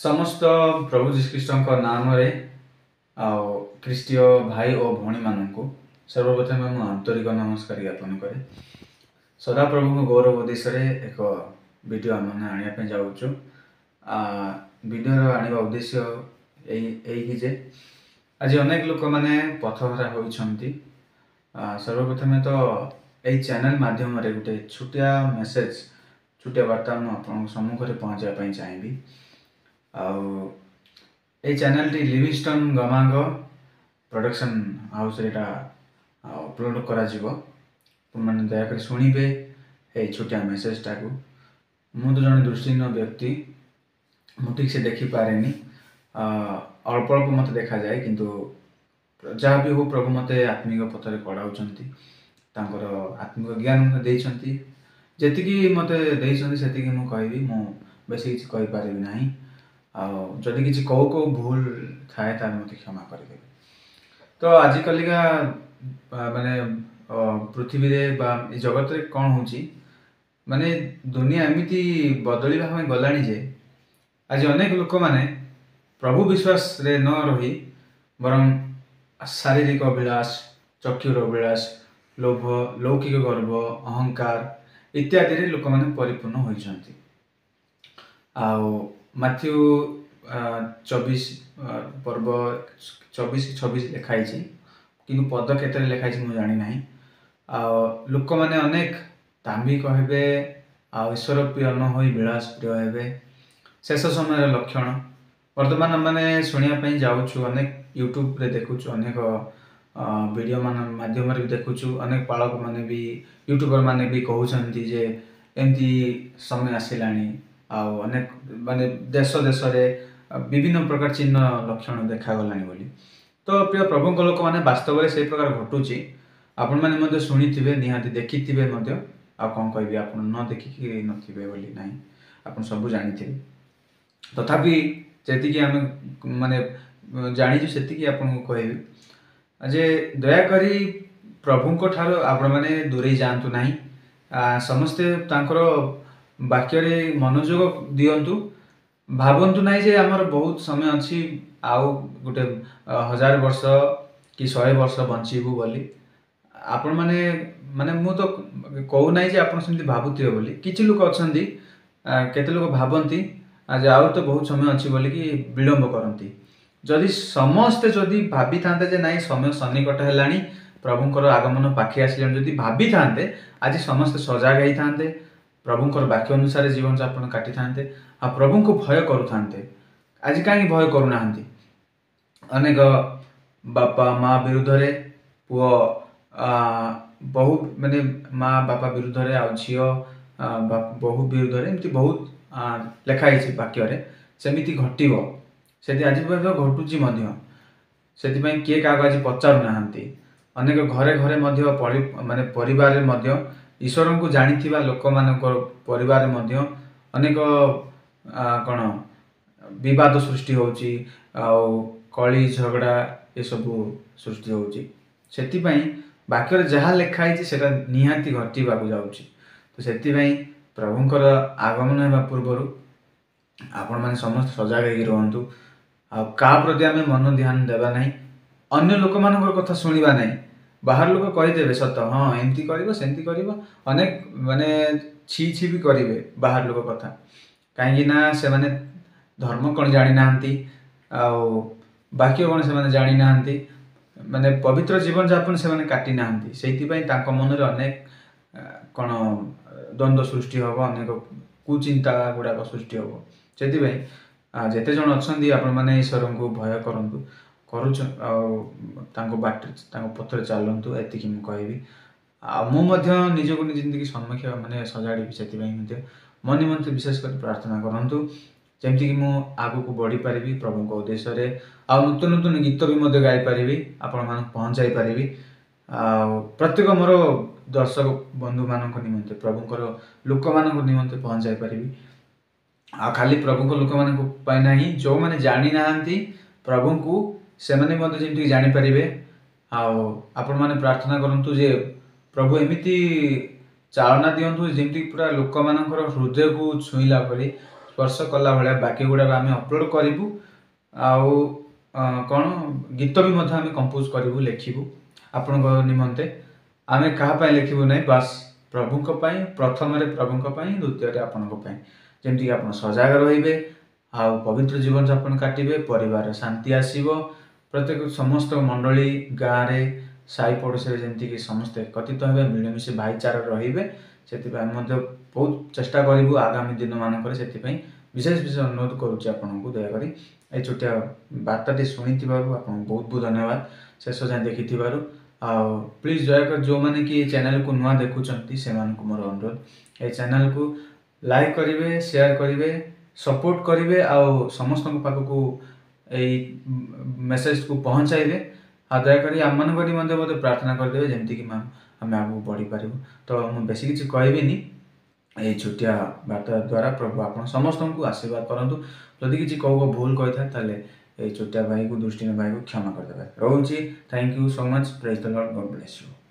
ସମସ୍ତ ପ୍ରଭୁ ଯୀଶୁଖ୍ରୀଷ୍ଟଙ୍କ ନାମରେ ଆଉ ଖ୍ରୀଷ୍ଟୀୟ ଭାଇ ଓ ଭଉଣୀମାନଙ୍କୁ ସର୍ବପ୍ରଥମେ ମୁଁ ଆନ୍ତରିକ ନମସ୍କାର ଜ୍ଞାପନ କରେ। ସଦାପ୍ରଭୁଙ୍କ ଗୌରବ ଉଦ୍ଦେଶ୍ୟରେ ଏକ ଭିଡ଼ିଓ ଆମମାନେ ଆଣିବା ପାଇଁ ଯାଉଛୁ। ଭିଡ଼ିଓର ଆଣିବା ଉଦ୍ଦେଶ୍ୟ ଏଇକି ଯେ ଆଜି ଅନେକ ଲୋକମାନେ ପଥହରା ହୋଇଛନ୍ତି। ସର୍ବପ୍ରଥମେ ତ ଏଇ ଚ୍ୟାନେଲ ମାଧ୍ୟମରେ ଗୋଟେ ଛୋଟିଆ ମେସେଜ, ଛୋଟିଆ ବାର୍ତ୍ତା ମୁଁ ଆପଣଙ୍କ ସମ୍ମୁଖରେ ପହଞ୍ଚାଇବା ପାଇଁ ଚାହିଁବି। ଆଉ ଏଇ ଚ୍ୟାନେଲଟି ଲିଭିଂଷ୍ଟନ୍ ଗମାଙ୍ଗ ପ୍ରଡକ୍ସନ୍ ହାଉସ୍ରେ ଏଇଟା ଅପଲୋଡ଼ କରାଯିବ। ଆପଣମାନେ ଦୟାକରି ଶୁଣିବେ ଏଇ ଛୋଟିଆ ମେସେଜଟାକୁ। ମୁଁ ତ ଜଣେ ଦୃଷ୍ଟିହୀନ ବ୍ୟକ୍ତି, ମୁଁ ଠିକ୍ ସେ ଦେଖିପାରେନି, ଅଳ୍ପ ଅଳ୍ପ ମୋତେ ଦେଖାଯାଏ, କିନ୍ତୁ ଯାହା ବି ହଉ ପ୍ରଭୁ ମୋତେ ଆତ୍ମିକ ପଥରେ କଢ଼ାଉଛନ୍ତି, ତାଙ୍କର ଆତ୍ମିକ ଜ୍ଞାନ ମୋତେ ଦେଇଛନ୍ତି। ଯେତିକି ମୋତେ ଦେଇଛନ୍ତି ସେତିକି ମୁଁ କହିବି, ମୁଁ ବେଶୀ କିଛି କହିପାରିବି ନାହିଁ। ଆଉ ଯଦି କିଛି କେଉଁ କେଉଁ ଭୁଲ ଥାଏ ତାହେଲେ ମୋତେ କ୍ଷମା କରିଦେବେ। ତ ଆଜିକାଲିକା ମାନେ ପୃଥିବୀରେ ବା ଏ ଜଗତରେ କ'ଣ ହେଉଛି, ମାନେ ଦୁନିଆ ଏମିତି ବଦଳିବା ପାଇଁ ଗଲାଣି ଯେ ଆଜି ଅନେକ ଲୋକମାନେ ପ୍ରଭୁ ବିଶ୍ୱାସରେ ନ ରହି ବରଂ ଶାରୀରିକ ଅଭିଳାଷ, ଚକ୍ଷୁର ଅଭିଳାଷ, ଲୋଭ, ଲୌକିକ ଗର୍ବ, ଅହଙ୍କାର ଇତ୍ୟାଦିରେ ଲୋକମାନେ ପରିପୂର୍ଣ୍ଣ ହୋଇଛନ୍ତି। ଆଉ ମାଥ୍ୟୁ 24 ପର୍ବ 24-26 ଲେଖା ହେଇଛି, କିନ୍ତୁ ପଦ କେତେରେ ଲେଖା ହେଇଛି ମୁଁ ଜାଣିନାହିଁ। ଆଉ ଲୋକମାନେ ଅନେକ ଦାମ୍ଭିକ ହେବେ, ଆଉ ଈଶ୍ୱର ପ୍ରିୟ ନ ହୋଇ ବିଳାସ ପ୍ରିୟ ହେବେ। ଶେଷ ସମୟର ଲକ୍ଷଣ ବର୍ତ୍ତମାନ ଆମମାନେ ଶୁଣିବା ପାଇଁ ଯାଉଛୁ, ଅନେକ ୟୁଟ୍ୟୁବରେ ଦେଖୁଛୁ, ଅନେକ ଭିଡ଼ିଓ ମାନ ମାଧ୍ୟମରେ ବି ଦେଖୁଛୁ, ଅନେକ ପାଳକ ମାନେ ବି ୟୁଟ୍ୟୁବର ମାନେ ବି କହୁଛନ୍ତି ଯେ ଏମିତି ସମୟ ଆସିଲାଣି। ଆଉ ଅନେକ ମାନେ ଦେଶ ଦେଶରେ ବିଭିନ୍ନ ପ୍ରକାର ଚିହ୍ନ ଲକ୍ଷଣ ଦେଖାଗଲାଣି ବୋଲି। ତ ପ୍ରିୟ ପ୍ରଭୁଙ୍କ ଲୋକମାନେ, ବାସ୍ତବରେ ସେଇ ପ୍ରକାର ଘଟୁଛି। ଆପଣମାନେ ମଧ୍ୟ ଶୁଣିଥିବେ, ନିହାତି ଦେଖିଥିବେ ମଧ୍ୟ। ଆଉ କ'ଣ କହିବି, ଆପଣ ନ ଦେଖିକି ନଥିବେ ବୋଲି ନାହିଁ, ଆପଣ ସବୁ ଜାଣିଥିବେ। ତଥାପି ଯେତିକି ଆମେ ମାନେ ଜାଣିଛୁ ସେତିକି ଆପଣଙ୍କୁ କହିବି ଯେ ଦୟାକରି ପ୍ରଭୁଙ୍କ ଠାରୁ ଆପଣମାନେ ଦୂରେଇ ଯାଆନ୍ତୁ ନାହିଁ। ସମସ୍ତେ ତାଙ୍କର ବାକ୍ୟରେ ମନୋଯୋଗ ଦିଅନ୍ତୁ। ଭାବନ୍ତୁ ନାହିଁ ଯେ ଆମର ବହୁତ ସମୟ ଅଛି, ଆଉ ଗୋଟେ 1000 ବର୍ଷ କି 100 ବର୍ଷ ବଞ୍ଚିବୁ ବୋଲି। ଆପଣମାନେ ମାନେ ମୁଁ ତ କହୁନାହିଁ ଯେ ଆପଣ ସେମିତି ଭାବୁଥିବେ ବୋଲି। କିଛି ଲୋକ ଅଛନ୍ତି, କେତେ ଲୋକ ଭାବନ୍ତି ଯେ ଆଉ ତ ବହୁତ ସମୟ ଅଛି ବୋଲିକି ବିଳମ୍ବ କରନ୍ତି। ଯଦି ସମସ୍ତେ ଯଦି ଭାବିଥାନ୍ତେ ଯେ ନାଇଁ ସମୟ ସନ୍ନିକଟ ହେଲାଣି, ପ୍ରଭୁଙ୍କର ଆଗମନ ପାଖେଇ ଆସିଲାଣି, ଯଦି ଭାବିଥାନ୍ତେ ଆଜି ସମସ୍ତେ ସଜାଗ ହେଇଥାନ୍ତେ, ପ୍ରଭୁଙ୍କର ବାକ୍ୟ ଅନୁସାରେ ଜୀବନଯାପନ କାଟିଥାନ୍ତେ, ଆଉ ପ୍ରଭୁଙ୍କୁ ଭୟ କରୁଥାନ୍ତେ। ଆଜି କାହିଁକି ଭୟ କରୁନାହାନ୍ତି? ଅନେକ ବାପା ମା ବିରୁଦ୍ଧରେ ପୁଅ, ବହୁ ମାନେ ମା ବାପା ବିରୁଦ୍ଧରେ, ଆଉ ଝିଅ ବୋହୂ ବିରୁଦ୍ଧରେ, ଏମିତି ବହୁତ ଲେଖା ହେଇଛି ବାକ୍ୟରେ। ସେମିତି ଘଟିବ, ସେଠି ଆଜି ପର୍ଯ୍ୟନ୍ତ ଘଟୁଛି ମଧ୍ୟ। ସେଥିପାଇଁ କିଏ କାହାକୁ ଆଜି ପଚାରୁନାହାନ୍ତି। ଅନେକ ଘରେ ଘରେ ମଧ୍ୟ ମାନେ ପରିବାରରେ ମଧ୍ୟ ଈଶ୍ୱରଙ୍କୁ ଜାଣିଥିବା ଲୋକମାନଙ୍କ ପରିବାରରେ ମଧ୍ୟ ଅନେକ କ'ଣ ବିବାଦ ସୃଷ୍ଟି ହେଉଛି, ଆଉ କଳି ଝଗଡ଼ା ଏସବୁ ସୃଷ୍ଟି ହେଉଛି। ସେଥିପାଇଁ ବାକ୍ୟରେ ଯାହା ଲେଖା ହେଇଛି ସେଟା ନିହାତି ଘଟିବାକୁ ଯାଉଛି। ତ ସେଥିପାଇଁ ପ୍ରଭୁଙ୍କର ଆଗମନ ହେବା ପୂର୍ବରୁ ଆପଣମାନେ ସମସ୍ତେ ସଜାଗ ହେଇକି ରୁହନ୍ତୁ। ଆଉ କାହା ପ୍ରତି ଆମେ ମନ ଧ୍ୟାନ ଦେବା ନାହିଁ, ଅନ୍ୟ ଲୋକମାନଙ୍କର କଥା ଶୁଣିବା ନାହିଁ। ବାହାର ଲୋକ କହିଦେବେ ସତ, ହଁ ଏମିତି କରିବ ସେମିତି କରିବ, ଅନେକ ମାନେ ଛି ଛି ବି କରିବେ ବାହାର ଲୋକ କଥା, କାହିଁକି ନା ସେମାନେ ଧର୍ମ କ'ଣ ଜାଣିନାହାନ୍ତି, ଆଉ ବାକ୍ୟ କ'ଣ ସେମାନେ ଜାଣିନାହାନ୍ତି, ମାନେ ପବିତ୍ର ଜୀବନଯାପନ ସେମାନେ କାଟି ନାହାନ୍ତି। ସେଇଥିପାଇଁ ତାଙ୍କ ମନରେ ଅନେକ କ'ଣ ଦ୍ୱନ୍ଦ୍ୱ ସୃଷ୍ଟି ହେବ, ଅନେକ କୁଚିନ୍ତା ଗୁଡ଼ାକ ସୃଷ୍ଟି ହେବ। ସେଥିପାଇଁ ଯେତେ ଜଣ ଅଛନ୍ତି ଆପଣମାନେ ଈଶ୍ୱରଙ୍କୁ ଭୟ କରନ୍ତୁ, କରୁଛ, ଆଉ ତାଙ୍କ ବାଟରେ ତାଙ୍କ ପଥରେ ଚାଲନ୍ତୁ, ଏତିକି ମୁଁ କହିବି। ଆଉ ମୁଁ ମଧ୍ୟ ନିଜକୁ ଯେମିତିକି ସମୀକ୍ଷା ମାନେ ସଜାଡ଼ିବି, ସେଥିପାଇଁ ମଧ୍ୟ ମୋ ନିମନ୍ତେ ବିଶେଷ କରି ପ୍ରାର୍ଥନା କରନ୍ତୁ, ଯେମିତିକି ମୁଁ ଆଗକୁ ବଢ଼ିପାରିବି ପ୍ରଭୁଙ୍କ ଉଦ୍ଦେଶ୍ୟରେ, ଆଉ ନୂତନ ନୂତନ ଗୀତ ବି ମଧ୍ୟ ଗାଇପାରିବି, ଆପଣମାନଙ୍କୁ ପହଞ୍ଚାଇ ପାରିବି। ଆଉ ପ୍ରତ୍ୟେକ ମୋର ଦର୍ଶକ ବନ୍ଧୁମାନଙ୍କ ନିମନ୍ତେ, ପ୍ରଭୁଙ୍କର ଲୋକମାନଙ୍କ ନିମନ୍ତେ ପହଞ୍ଚାଇ ପାରିବି। ଆଉ ଖାଲି ପ୍ରଭୁଙ୍କ ଲୋକମାନଙ୍କ ପାଇଁ ନାହିଁ, ଯେଉଁମାନେ ଜାଣିନାହାନ୍ତି ପ୍ରଭୁଙ୍କୁ ସେମାନେ ମଧ୍ୟ ଯେମିତି ଜାଣିପାରିବେ। ଆଉ ଆପଣମାନେ ପ୍ରାର୍ଥନା କରନ୍ତୁ ଯେ ପ୍ରଭୁ ଏମିତି ଚାଳନା ଦିଅନ୍ତୁ, ଯେମିତି ପୁରା ଲୋକମାନଙ୍କର ହୃଦୟକୁ ଛୁଇଁଲା ଭଳି, ସ୍ପର୍ଶ କଲା ଭଳିଆ ବାକ୍ୟ ଗୁଡ଼ାକ ଆମେ ଅପଲୋଡ଼ କରିବୁ। ଆଉ କ'ଣ ଗୀତ ବି ମଧ୍ୟ ଆମେ କମ୍ପୋଜ କରିବୁ, ଲେଖିବୁ ଆପଣଙ୍କ ନିମନ୍ତେ। ଆମେ କାହା ପାଇଁ ଲେଖିବୁ ନାହିଁ, ବାସ୍ ପ୍ରଭୁଙ୍କ ପାଇଁ। ପ୍ରଥମରେ ପ୍ରଭୁଙ୍କ ପାଇଁ, ଦ୍ୱିତୀୟରେ ଆପଣଙ୍କ ପାଇଁ, ଯେମିତିକି ଆପଣ ସଜାଗ ରହିବେ ଆଉ ପବିତ୍ର ଜୀବନଯାପନ କାଟିବେ, ପରିବାରରେ ଶାନ୍ତି ଆସିବ, ପ୍ରତ୍ୟେକ ସମସ୍ତ ମଣ୍ଡଳୀ, ଗାଁରେ, ସାହି ପଡ଼ୋଶୀରେ ଯେମିତିକି ସମସ୍ତେ ଏକତ୍ରିତ ହେବେ, ମିଳିମିଶି ଭାଇଚାରା ରହିବେ। ସେଥିପାଇଁ ଆମେ ମଧ୍ୟ ବହୁତ ଚେଷ୍ଟା କରିବୁ ଆଗାମୀ ଦିନମାନଙ୍କରେ। ସେଥିପାଇଁ ବିଶେଷ ବିଶେଷ ଅନୁରୋଧ କରୁଛି ଆପଣଙ୍କୁ, ଦୟାକରି ଏଇ ଛୋଟିଆ ବାର୍ତ୍ତାଟି ଶୁଣିଥିବାରୁ ଆପଣଙ୍କୁ ବହୁତ ବହୁତ ଧନ୍ୟବାଦ, ଶେଷ ଯାଏଁ ଦେଖିଥିବାରୁ। ଆଉ ପ୍ଲିଜ୍ ଦୟାକରି ଯେଉଁମାନେ କି ଏ ଚ୍ୟାନେଲକୁ ନୂଆ ଦେଖୁଛନ୍ତି, ସେମାନଙ୍କୁ ମୋର ଅନୁରୋଧ, ଏ ଚ୍ୟାନେଲକୁ ଲାଇକ୍ କରିବେ, ସେୟାର କରିବେ, ସପୋର୍ଟ କରିବେ ଆଉ ସମସ୍ତଙ୍କ ପାଖକୁ ଏଇ ମେସେଜକୁ ପହଞ୍ଚାଇବେ। ଆଉ ଦୟାକରି ଆମମାନଙ୍କ ନିମନ୍ତେ ମଧ୍ୟ ପ୍ରାର୍ଥନା କରିଦେବେ, ଯେମିତିକି ଆମେ ଆଗକୁ ବଢ଼ିପାରିବୁ। ତ ମୁଁ ବେଶୀ କିଛି କହିବିନି। ଏଇ ଛୋଟିଆ ବାର୍ତ୍ତା ଦ୍ୱାରା ପ୍ରଭୁ ଆପଣ ସମସ୍ତଙ୍କୁ ଆଶୀର୍ବାଦ କରନ୍ତୁ। ଯଦି କିଛି କହୁ ଭୁଲ କହିଥାଏ, ତାହେଲେ ଏଇ ଛୋଟିଆ ଭାଇକୁ, ଦୃଷ୍ଟିହୀନ ଭାଇକୁ କ୍ଷମା କରିଦେବେ। ରହୁଛି। Thank you so much. Praise the Lord. God bless you.